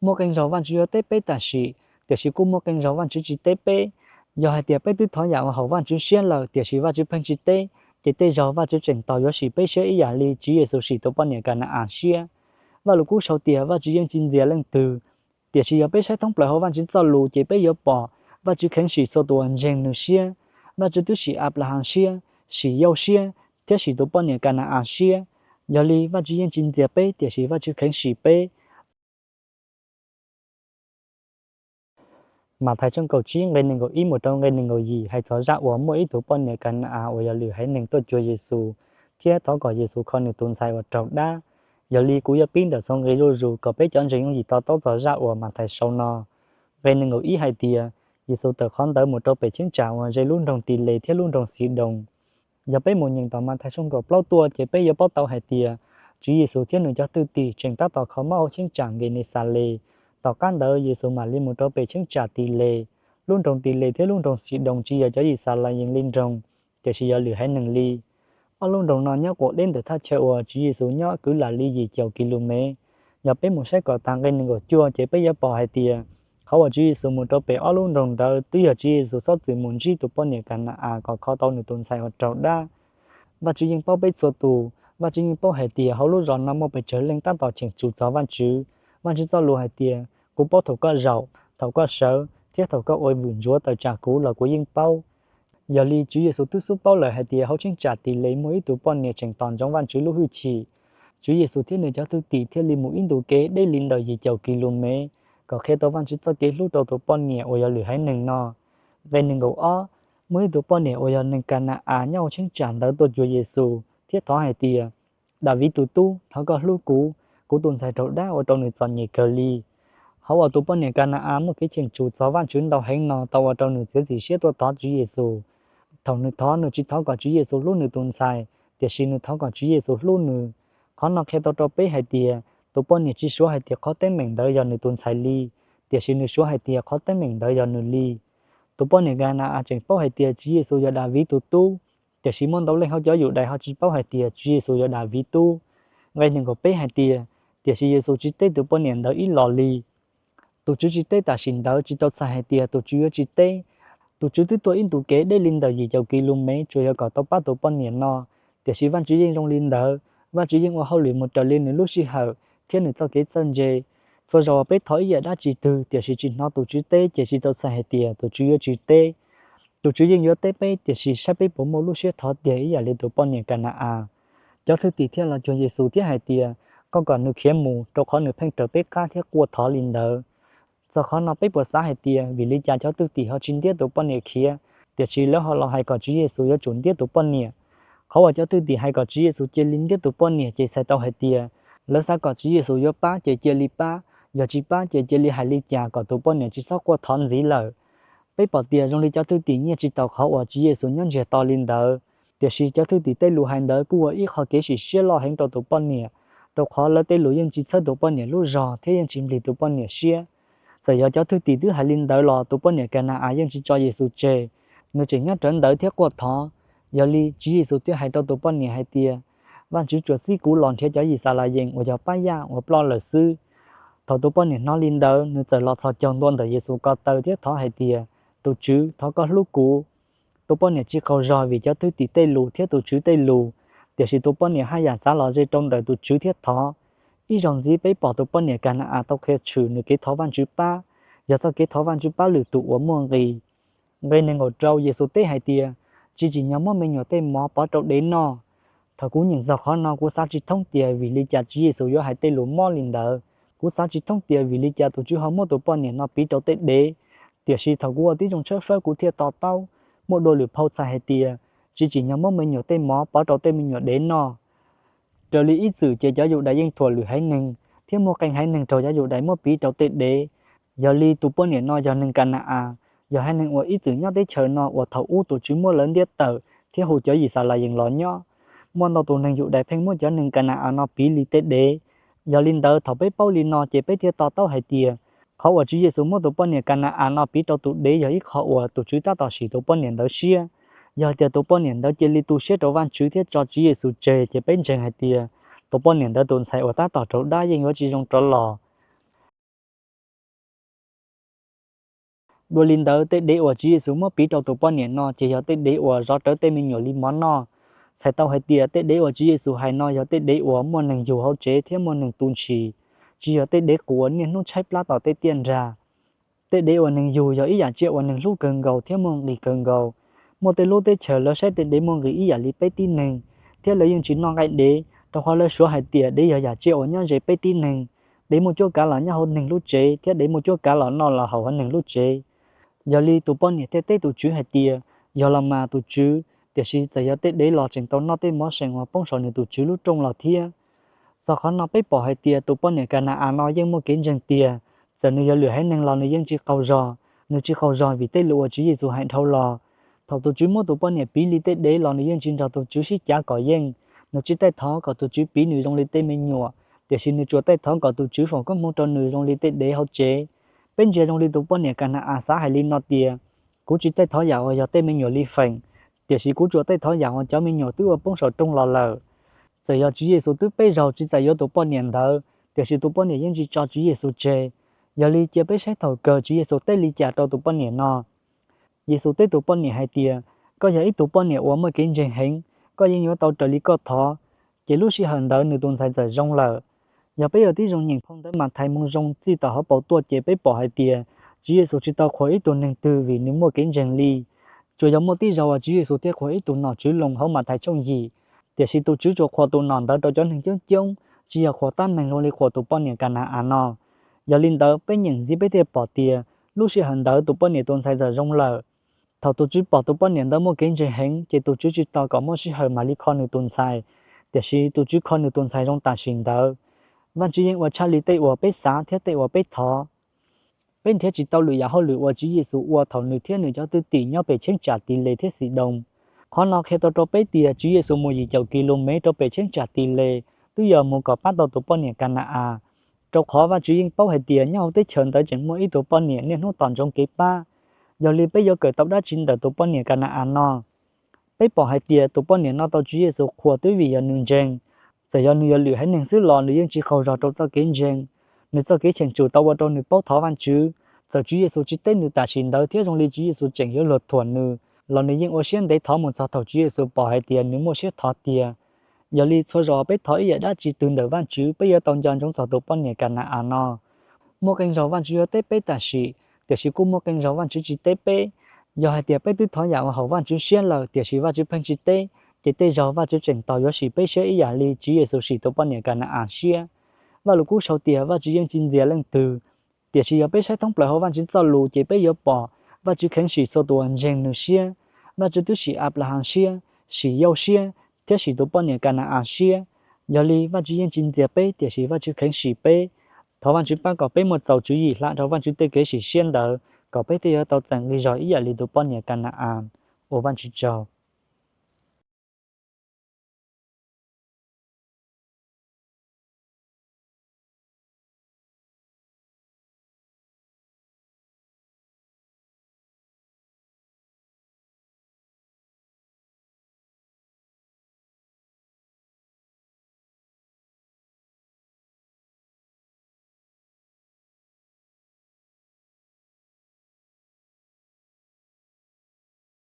Muaj qee zaug Vajtswv yuav teb peb tam sim, tiam sis kuj muaj qee zaug Vajtswv tsis teb peb. Yog hais tias peb twb thov yam uas haum Vajtswv siab lawm tiam sis Vajtswv pheej tsis teb, ces tej zaug Vajtswv tseem tos yuav sim peb siab ib yam li Tswv Yexus sim tus poj niam Ka na-as siab. Vajluskub sau tias Vajtswv yeej tsis ntxias leej twg, tiam sis yog peb saib thoob plaws hauv Vajtswv txoj lus ces peb yuav pom Vajtswv kheev sim txhua tus uas ntseeg Nws siab. Vajtswv twb sim Anplahas siab, sim Yauj siab, thiab sim tus poj niam Ka na-as siab. Yog li Vajtswv yeej tsis ntxias peb tiam sis Vajtswv kheev sim peb. Mathais tshooj kaum tsib nqe nees nkaum ib mus rau nqe nees nkaum yim hais txog zaj uas muaj ib tug poj niam Ka na-as uas yog lwm haiv neeg tuaj cuag Yexus thiab thov kom Yexus kho nws tus ntxhais uas raug dab. Yog li kuv yuav pib ntawm txog nqi zuj zus kom peb cov ntseeg yooj yim to taub txog zaj uas Mathais sau no. Nqe nees nkaum ib hais tias, Yexus tawm qhov ntawd mus rau pem cheeb tsam uas ze lub nroog Tiles thiab lub nroog Xidoos. Yog peb mus nyeem tom Mathais tshooj kaum plaub tuaj ces peb yuav paub tau hais tias Tswv Yexus thiab nws cov thwj tim tseem tab tom kho mob hauv cheeb tsam Nkenixales. Tom qab ntawd Yexus mam li mus rau pem cheeb tsam Tiles. Lub nroog Tiles thiab lub nroog Xidoos tsis yog cov Yixalayees li nroog, tiam sis yog lwm haiv neeg li. Ob lub nroog no nyob quav deb ntawm thaj chaw uas Tswv Yexus nyob kwv lam li yim caum kis lus mev. Yog peb mus saib kom tas nqe nees nkaum cuaj ces peb yuav pom hais tias qhov uas Tswv Yexus mus rau pem ob lub nroog ntawd twb yog Tswv Yexus txhob txwm mus ntsib tus poj niam Ka na-as kom kho tau nws tus ntxhais uas raug dab. Vajtswv yeej paub peb txhua tus, Vajtswv yeej paub hais tias hauv lub zos no muaj pes tsawg leej tab tom cheem tsum txog Vajtswv. Vajtswv txoj lus hais tias, Kuv paub thaum koj zaum, thaum koj sawv, thiab thaum koj ua vwm ntsuav tawm tsam kuv los kuv yeej paub. Yog li Tswv Yexus twb xub paub lawm hais tias hauv cheeb tsam Tiles muaj ib tug poj niam tseem tos ntsoov Vajtswv lub hwj chim. Tswv Yexus thiab nws cov thwj tim thiaj li mus ib ntu kev deb li ntawm yim caum kis lus mev kom qhia tau Vajtswv txoj kev hlub rau tus poj niam uas yog lwm haiv neeg no. Nqe nees nkaum ob, muaj ib tug poj niam uas yog neeg Ka na-as nyob hauv cheeb tsam ntawd tuaj cuag Yexus thiab thov hais tias, Daviv tus tub, thov koj hlub kuv, kuv tus ntxhais raug dab ua rau nws txom nyem kawg li. Qhov uas tus poj niam Ka na-as muaj kev cheem tsum txog Vajtswv ntau heev no tau ua rau nws txiav txim siab tuaj thov Tswv Yexus. Thaum nws thov, nws tsis thov kom Tswv Yexus hlub nws tus ntxhais, tiam sis nws thov kom Tswv Yexus hlub nws. Qhov no qhia tau rau peb hais tias tus poj niam tsis suav hais tias qhov teeb meem ntawd yog nws tus ntxhais li, tiam sis nws suav hais tias qhov teeb meem ntawd yog nws li. Tus poj niam Ka na-as tseem paub hais tias Tswv Yexus yog Daviv tus tub, tiam sis muaj ntau leej hauv cov Yudais ho tsis paub hais tias Tswv Yexus yog Daviv tub. Nqe nees nkaum peb hais tias, Tiam sis Yexus tsis teb tus poj niam ntawd ib los li. Tus Tswv tsis teb tam sim ntawd tsis tau txhais hais tias tus Tswv yuav tsis teb. Tus Tswv twb tuaj ib ntu kev deb li ntawm yim caum kis lus mev tsuas yog kom tau pab tus poj niam no. Tiam sis Vajtswv yeej zoo li ntawd, Vajtswv yeej ua hauj lwm mus raws li nws lub sij hawm thiab nws txoj kev txawj ntse. Txhua zaus uas peb thov ib yam dab tsi twg tiam sis tsis hnov tus Tswv teb ces tsis tau txhais hais tias tus Tswv yuav tsis teb. Tus Tswv yeej yuav teb peb tiam sis saib peb puas muaj lub siab thov tiag ib yam li tus poj niam Ka na-as. Cov thwj tim thiaj los cuag Yexus thiab hais tias, Koj kom nws khiav mus, rau qhov nws pheej raws peb qab thiab quaj thov li ntawd. Txog qhov no peb puas xav hais tias vim li cas cov thwj tim ho tsis ntiab tus poj niam khiav, tiam sis lawv ho los hais kom Tswv Yexus yuav tsum ntiab tus poj niam? Qhov uas cov thwj tim hais kom Tswv Yexus cia li ntiab tus poj niam ces txhais tau hais tias lawv xav kom Tswv Yexus yuav pab ces cia li pab, yog tsis pab ces cia li hais li cas kom tus poj niam tsis txhob quaj thov ntxiv lawm. Peb pom tias zoo li cov thwj tim nyiaj tsis taus qhov uas Tswv Yexus nyob ntsiag to li ntawd, tiam sis cov thwj tim tej lus hais ntawd kuj ua ib qho kev sim siab loj heev rau tus poj niam, rau qhov lawv tej lus yeej tsis txhawb tus poj niam lub zog thiab yeej tsis nplig tus poj niam siab. Txawm yog cov thwj tim twb hais li ntawd los tus poj niam Ka na-as yeej tsis tso Yexus tseg, nws tseem nyob rawv ntawv thiab quaj thov. Yog li Tswv Yexus thiaj hais rau tus poj niam hais tias, Vajtswv tsuas txib kuv los nrhiav cov Yixalayees uas yog pab yaj uas ploj lawm xwb. Thaum tus poj niam hnov li ntawd, nws txawm los txhos caug ntua ntawm Yexus ko taw thiab thov hais tias, Tus Tswv, thov koj hlub kuv. Tus poj niam tsis qaug zog vim cov thwj tim tej lus thiab tus Tswv tej lus, tiam sis tus poj niam haj yam txav los ze rau ntawm tus Tswv thiab thov. Ib zaug ntxiv peb pom tus poj niam Ka na-as tau qhia tshwm nws kev thov Vajtswv pab, yog txoj kev thov Vajtswv pab lwm tus uas muaj nqis. Nqe nees nkaum rau, Yexus teb hais tias, Tsis tsim nyog muab me nyuam tej mov pov rau dev noj. Thaum kuv nyeem txog qhov no kuv xav tsis thoob tias vim li cas Tswv Yexus yuav hais tej lus mob li ntawd. Kuv xav tsis thoob tias vim li cas tus Tswv ho muab tus poj niam no piv rau tej dev. Tiam sis thaum kuv ua tib zoo tshawb fawb kuv thiaj to taub, muaj dua lwm phau txhais hais tias, Tsis tsim nyog muab me nyuam tej mov pov rau tej me nyuam dev noj. Raws li ib txwm ces cov Yudais yeej thuam lwm haiv neeg, thiab muaj qee haiv neeg raug cov Yudais muab piv rau tej dev. Yog li tus poj niam no yog neeg Ka na-as, yog haiv neeg uas ib txwm nyob teb chaws no uas thaum ub tus Tswv muab lawv ntiab tawm thiab hu cov Yixalayees los nyob. Muaj ntau tus neeg Yudais pheej muab cov neeg Ka na-as no piv li tej dev. Yog li ntawd thaum peb paub li no ces peb thiaj to taub hais tias, qhov uas Tswv Yexus muab tus poj niam Ka na-as no piv rau tus dev yog ib qho uas tus Tswv tab tom sim tus poj niam ntawd siab. Yog tias tus poj niam ntawd cia li tu siab rau Vajtswv thiab tso Tswv Yexus tseg ces peb ntseeg hais tias, tus poj niam ntawd tus ntxhais uas tab tom raug dab yeej yuav tsis zoo rov los. Dua li ntawd, tej dev uas Tswv Yexus muab piv rau tus poj niam no ces yog tej dev uas zov rawv tej me nyuam li mov noj. Txhais tau hais tias tej dev uas Tswv Yexus hais no yog tej dev uas muaj neeg yug hauv tsev thiab muaj neeg tu ntshis, tsis yog tej dev qus uas niaj hnub tshaib plab tom tej tiaj nrag. Tej dev uas neeg yug yog ib yam tsiaj uas neeg hlub kawg nkaus thiab muaj nqis kawg nkaus. Muaj tej lub teb chaws lawv saib tej dev muaj nqis ib yam li peb tib neeg, thiab lawv yeej tsis noj nqaij dev, rau qhov lawv suav hais tias dev yog yam tsiaj uas nyob ze peb tib neeg. Dev muaj cuab kav los nyob hauv neeg lub tsev, thiab dev muaj cuab kav los noj los haus hauv neeg lub tsev. Yog li tus poj niam thiaj teb tus tswv hais tias, yog los mas tus tswv, tiam sis txawm yog tej dev los tseem tau noj tej mov seem uas poob saum nws tus tswv lub rooj los thiab. Txog qhov no peb pom hais tias tus poj niam Ka na-as no yeej muaj kev ntseeg tiag, txawm nws yog lwm haiv neeg los nws yeej tsis qaug zog. Nws tsis qaug zog vim tej lus uas Tswv Yexus hais dhau los. Thaum tus tswv muab tus poj niam piv li tej dev los nws yeej tsis nrog tus tswv sib cav kom yeej. Nws tsis taij thov kom tus tswv piv nws zoo li tej me nyuam, tiam sis nws tsuas taij thov kom tus tswv foom koob hmoov rau nws zoo li tej dev hauv tsev. Peb ntsia zoo li tus poj niam Ka na-as xav hais li no tias, kuv tsis taij thov yam uas yog tej me nyuam li feem, tiam sis kuv tsuas taij thov yam uas cov me nyuam twb ua poob saum rooj los lawm. Txawm yog Tswv Yexus twb peb zaug tsis txais yuav tus poj niam ntawd, tiam sis tus poj niam yeej tsis tso Tswv Yexus tseg. Yog li cia peb saib thaum kawg Tswv Yexus teb li cas rau tus poj niam no. Yexus teb tus poj niam hais tias, koj yog ib tug poj niam uas muaj kev ntseeg heev, koj yeej yuav tau raws li koj thov. Ces lub sij hawm ntawd nws tus ntxhais txawm zoo lawm. Yog peb yog tib zoo nyeem phau ntawv Mathais moo zoo txij tom hauv paus tuaj ces peb pom hais tias Tswv Yexus tsis tau qhuas ib tug neeg twg vim nws muaj kev ntseeg li. Tsuas yog muaj tib zaug uas Tswv Yexus thiaj qhuas ib tug nom tswv loo hauv Mathais tshooj yim, tiam sis tus tswv tsuas qhuas tus nom ntawd rau cov neeg coob coob, tsis yog qhuas tab meeg zoo li qhuas tus poj niam Ka na-as no. Yog li ntawd peb nyeem ntxiv peb thiaj pom tias lub sij hawm ntawd tus poj niam tus ntxhais txawm zoo lawm. Thaum tus tswv pom tus poj niam ntawd muaj kev ntseeg heev ces tus tswv tsis tos kom muaj sij hawm mam li kho nws tus ntxhais, tiam sis tus tswv kho nws tus ntxhais zoo tam sim ntawd. Vajtswv yeej ua tshaj li tej uas peb xav thiab tej uas peb thov. Peb nrhiav tsis tau lwm yam hauj lwm uas Tswv Yexus ua thaum nws thiab nws cov thwj tim nyob pem cheeb tsam Tis Les thiab Xis Doos. Qhov no qhia tau rau peb tias Tswv Yexus mus yim caum kis lus mev rau pem cheeb tsam Tis Les twb yog mus kom pab tau tus poj niam Ka na-as, rau qhov Vajtswv yeej paub hais tias nyob hauv teb chaws ntawd tseem muaj ib tug poj niam niaj hnub tos ntsoov kev pab. Yog li peb yuav kawm tau dab tsi ntawm tus poj niam Ka na-as no? Peb pom hais tias tus poj niam no tau Tswv Yexus qhuas twb vim yog nws ntseeg. Txawm yog nws yog lwm haiv neeg xwb los nws yeej tsis qaug zog rau txoj kev ntseeg. Nws txoj kev cheem tsum tau ua rau nws paub thov Vajtswv. Txawm Tswv Yexus tsis teb nws tam sim ntawd thiab zoo li Tswv Yexus tseem yuav luag thuam nws, los nws yeej ua siab ntev thov mus txog thaum Tswv Yexus pom hais tias nws muaj siab thov tiag. Yog li txhua zaus peb thov ib yam dab tsi twg ntawm Vajtswv peb yuav tau nco ntsoov txog tus poj niam Ka na-as no. Muaj qee zaug Vajtswv yuav teb peb tam sim, tiam sis kuj muaj qee zaug Vajtswv tsis teb peb. Yog hais tias peb twb thov yam uas haum Vajtswv siab lawm tiam sis Vajtswv pheej tsis teb, ces tej zaug Vajtswv tseem tos yuav sim peb siab ib yam li Tswv Yexus sim tus poj niam Ka na-as siab. Vajluskub sau tias Vajtswv yeej tsis ntxias leej twg, tiam sis yog peb saib thoob plaws hauv Vajtswv txoj lus ces peb yuav pom Vajtswv kheev sim txhua tus uas ntseeg nws siab. Vajtswv twb sim Anplahas siab, sim Yauj siab, thiab sim tus poj niam Ka na-as siab. Yog li Vajtswv yeej tsis ntxias peb tiam sis Vajtswv kheev sim peb. Thov Vajtswv pab kom peb muaj txaus tswv yim hla dhau Vajtswv tej kev sim siab ntawd, kom peb thiaj yuav tau txais nqi zog ib yam li tus poj niam Ka na-as. Ua Vajtswv tsaug.